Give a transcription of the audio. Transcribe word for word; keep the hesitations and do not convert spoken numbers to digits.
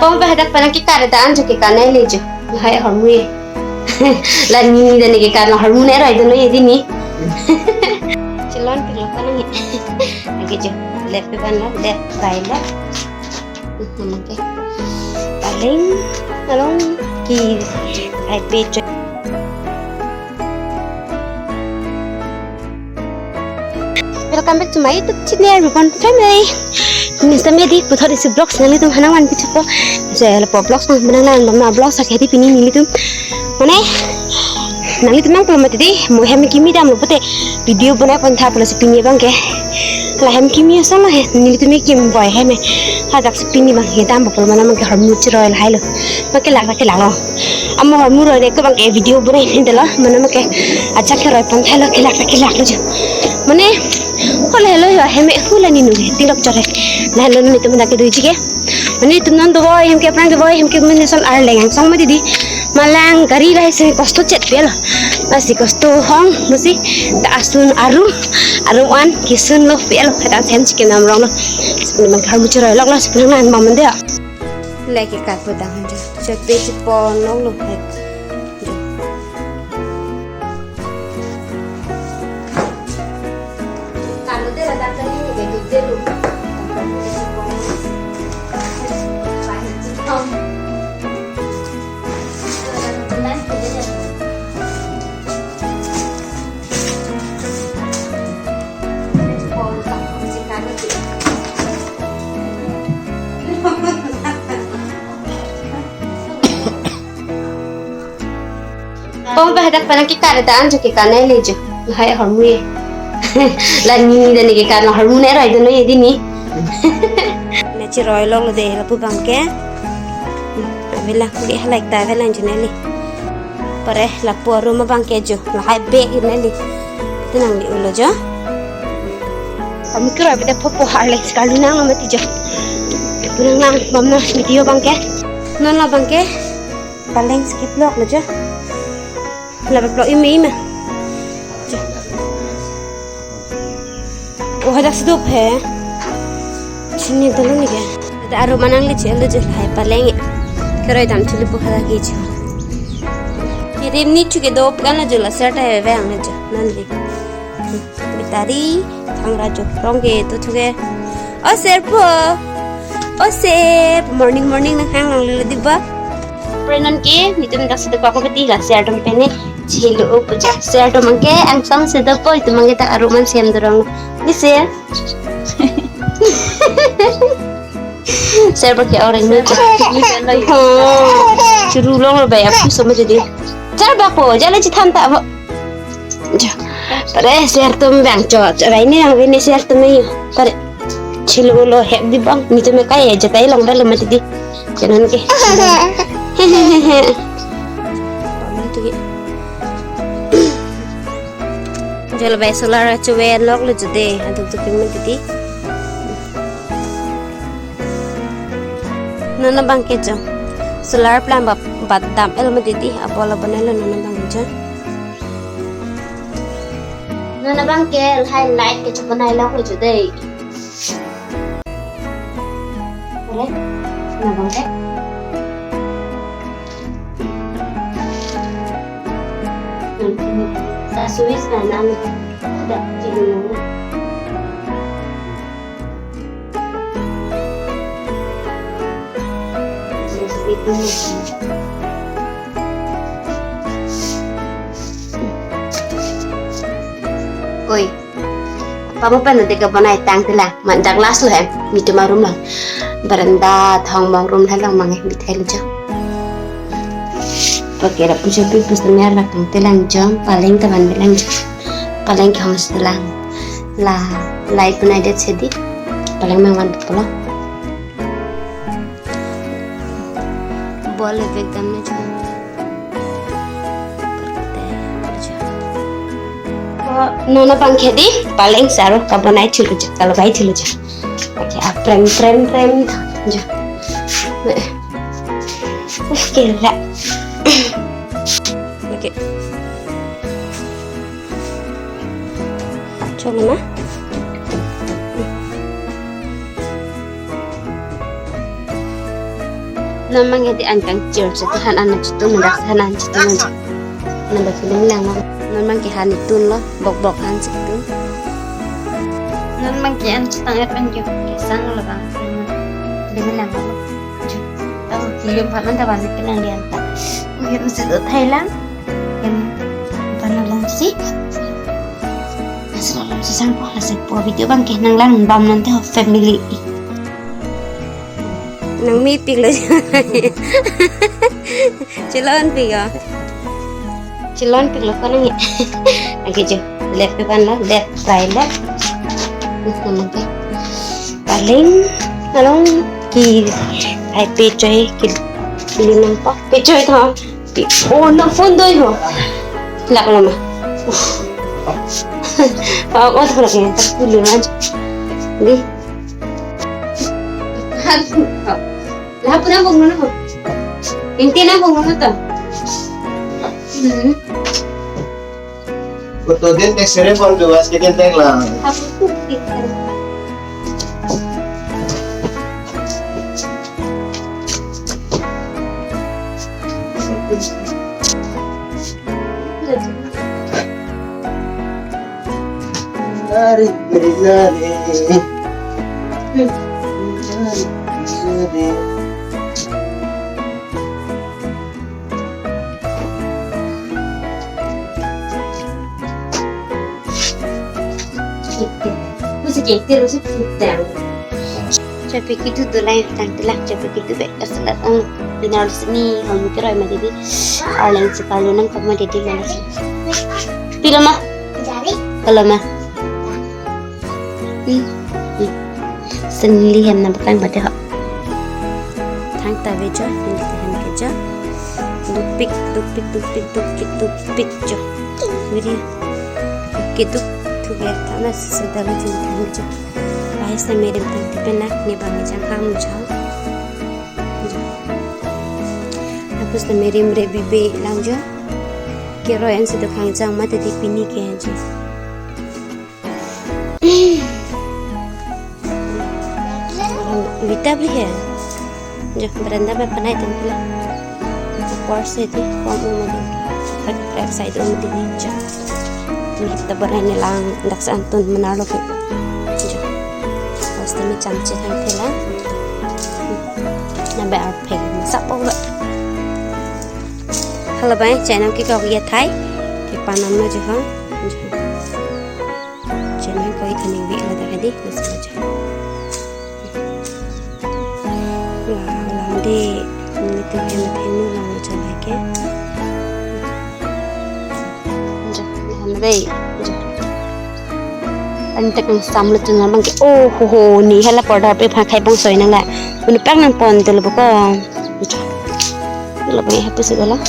Pom pe hadak penang kekar ta anjo kekar nai le jo. Lahai ahormu ye. La nini ta ne kekar, la ahormu ne roi do noi ye di ni. Chelon pilo penang ye. Lake jo. Lep pe ban lo, lep bai lo. Hmm, okay. Paleng along ke ai pe jo. Welcome back to my YouTube channel, Rupon Family. Nisa me di puthot isi vlogs nanglitum hanang van pichupo. Je lapu vlogs nang menang nang bam na vlogs akhei di pini nelitum. Mane nanglitum nangpulo mati di, mo hem kimi damlo pute video bonai pon tha pulo si pini abang ke. La hem kimi asonlo he, nelitum kimi boi hem he. Hadak si pini abang ke dam pulo mane abang ke ahormu chiroi lahai lo. Abang ke lak lak ke lak lo. Amo ahormu roi le ke abang ke video bonai ni delo, mane abang ke ajak ke roi pon tha lo, kelak ta kelak lo jo. Mane hol helo yo, heme hula ni nu he, tilok chore. Lahelo nelitum dak ke dui chike. Mane nelitum non dovoi, hem ke aphrang dovoi, hem ke mane son arleng angsong mati di. Malang gari lahai si kosto chet pe lo. Lasi kosto hong, lasi ta asun arum, arum an kisun lo pe lo, kata sem chike nam rong lo. Sipun abang ahormu chiroi lok lo, sipun nang bam mande ya. Lake kar pu dang jo. Chepe chepon long lo hai. Kalo de la dang kali ni ke duk de lo. Pom pe hadak penang kekar ta anjo kekar nai le jo. Lahai ahormu ye. La nini ta ne kekar, la ahormu ne roi do noi ye di ni. Ne chiroi lok lo de lapu abang ke. Avela kuli halai ta avela jo neli. Pare lapu arum abang ke jo. Lahai bag neli. Tenang di ulo jo. Ahormu kiroi pute phopo harle sekali nang mati jo. Punang lang bam na video abang ke. Non la abang ke. Paleng skip lok lo jo. Labak lo ime ime. Jo. Oh, hadak si dop he. Chini dolo ni ke. Ada arum anang le chelo jo lahai paleng e. Keroi dam chili pu hadak ke jo. Kirim ni chuke dop kan lo jo, la ser ta ve ang lo jo. Non ni. Bitari, thangra jo, rong ke tu thuke. O ser po. O ser, morning morning nang hang nang lulu di ba. Prenon ke, nelitum dak si dok ako beti la ser atum pen ne. Chelo o puja. Ser atum abang ke, angsong si dok po, itum abang ke dak arum an sem dorong. Di ser. Ser abang ke orang ni. Churu long lo ba ya, pu sama jadi. Ser abang po, jala chithan ta bo. Jo. Pare ser atum abang cho, cho rai ni abang ni ser atum ni. Pare. Chelo lo hep di abang, nelitum me kai je tai long dalo mati di. Chenon ke. Paman tu ke. Jo la bai solar achu ve lok lo jo de, aduk tu ping mati di. Non abang ke jo. Solar plant ba, bat dam el mati di, abol abang lo non abang jo. Non abang ke lahai light ke chobonai lok lo jo de. Correct? Non abang ke. Sa switch na nam. Dak chilo na. Oi. Pamo pen de kebonai tangte lang. Man dak last lo hem. Nelitum arum lang. Beranda thong mong rum lang mang, eh, bithai lo jo. Oke, dak pujo pi pus temer la tangte lang jo. Paleng ta van lang jo. Paleng ke hong si lang. La, light punai det sedi. Paleng mang van pulo. Bol le bag dam ne jo. Non abang ke di, paleng saro kabonai chilo jo, kalogai chilo jo. Oke, aprem prem prem jo. Uf, kela. Oke. Cholo ma? Non abang ke di an kangchir si, han an chitu, mendak han an chitu, mendak. Nang ba film lang non. Non abang ke han itunlo, bok bok han chitu. Non abang ke an chitang et pen ke kesang lo bang. Film lang non. Tang film phan anta ban kelang di anta. Uyan si do Thailand. Em, phan lang si. Asal lang si sangpo, asal po video abang ke nang lang bam non te ho family. Nangmepiklo. Chelonpik o. Chelonpiklo ko nang ya. Oke jo. Left ke pan lo, left, right, left. Oke. Paling along ke ai pechoi ke, ke nangpo. Pechoi tho. Pi-, oh, nang phone doi ho. Lak lo ma. Uff. Oh, oh, thang lak ya. Tak dulu aja. Di. Lah, pura bung mana ho? Inti na bung mana to? Hmm. Betul din tek sere pon tu as ke din tek lang. Apa tu? Nari, nari, nari. Nari, nari. Musi ke tiru si putang. Chapi kitu dulai tang tilang chapi kitu be kasalat ong. Binar sini hom kiroi ma didi. Arleng si kalu nangkok ma didi lala si. Pilo ma? Jari. Kalo ma? Hmm. Hmm. Seni hem nang petang bate ho. Thangta ve jo, hem ke jo. Dukpik, dukpik, dukpik, dukpik, dukpik jo. Viri. Keduk thu ke thana sedang jin thang jo. Guys, na merim thang tipen nak ne bang jang ham jo. Hapus na merim re bibe lang jo. Kero en si do khang jang mate di pini ke jo. Vita beli he. Jo, beranda ba panai tengkula. Por se di, por mo di. Rak, rak side mo di jo. Ni kita berani lang dak sa antun menar lo ke. Jo. Pasti mi chamche thang thela. Na ba arpek. Sapo ba. Hello bang, channel ke kok ya thai. Ke panam na jo ha. Jo. Channel ko ithaning bi la dak di, nasa aja. Wow, lang de, ini tuh yang penting lang aja lagi. Aja, lang de, aja. Ang tekang samlo tuh nang bang ke, oh ho ho, ni hala porda pe pha khai bong soi nang la. Menu pang nang pon tuh lo bokong. Aja. Lo bang hapus itu lah.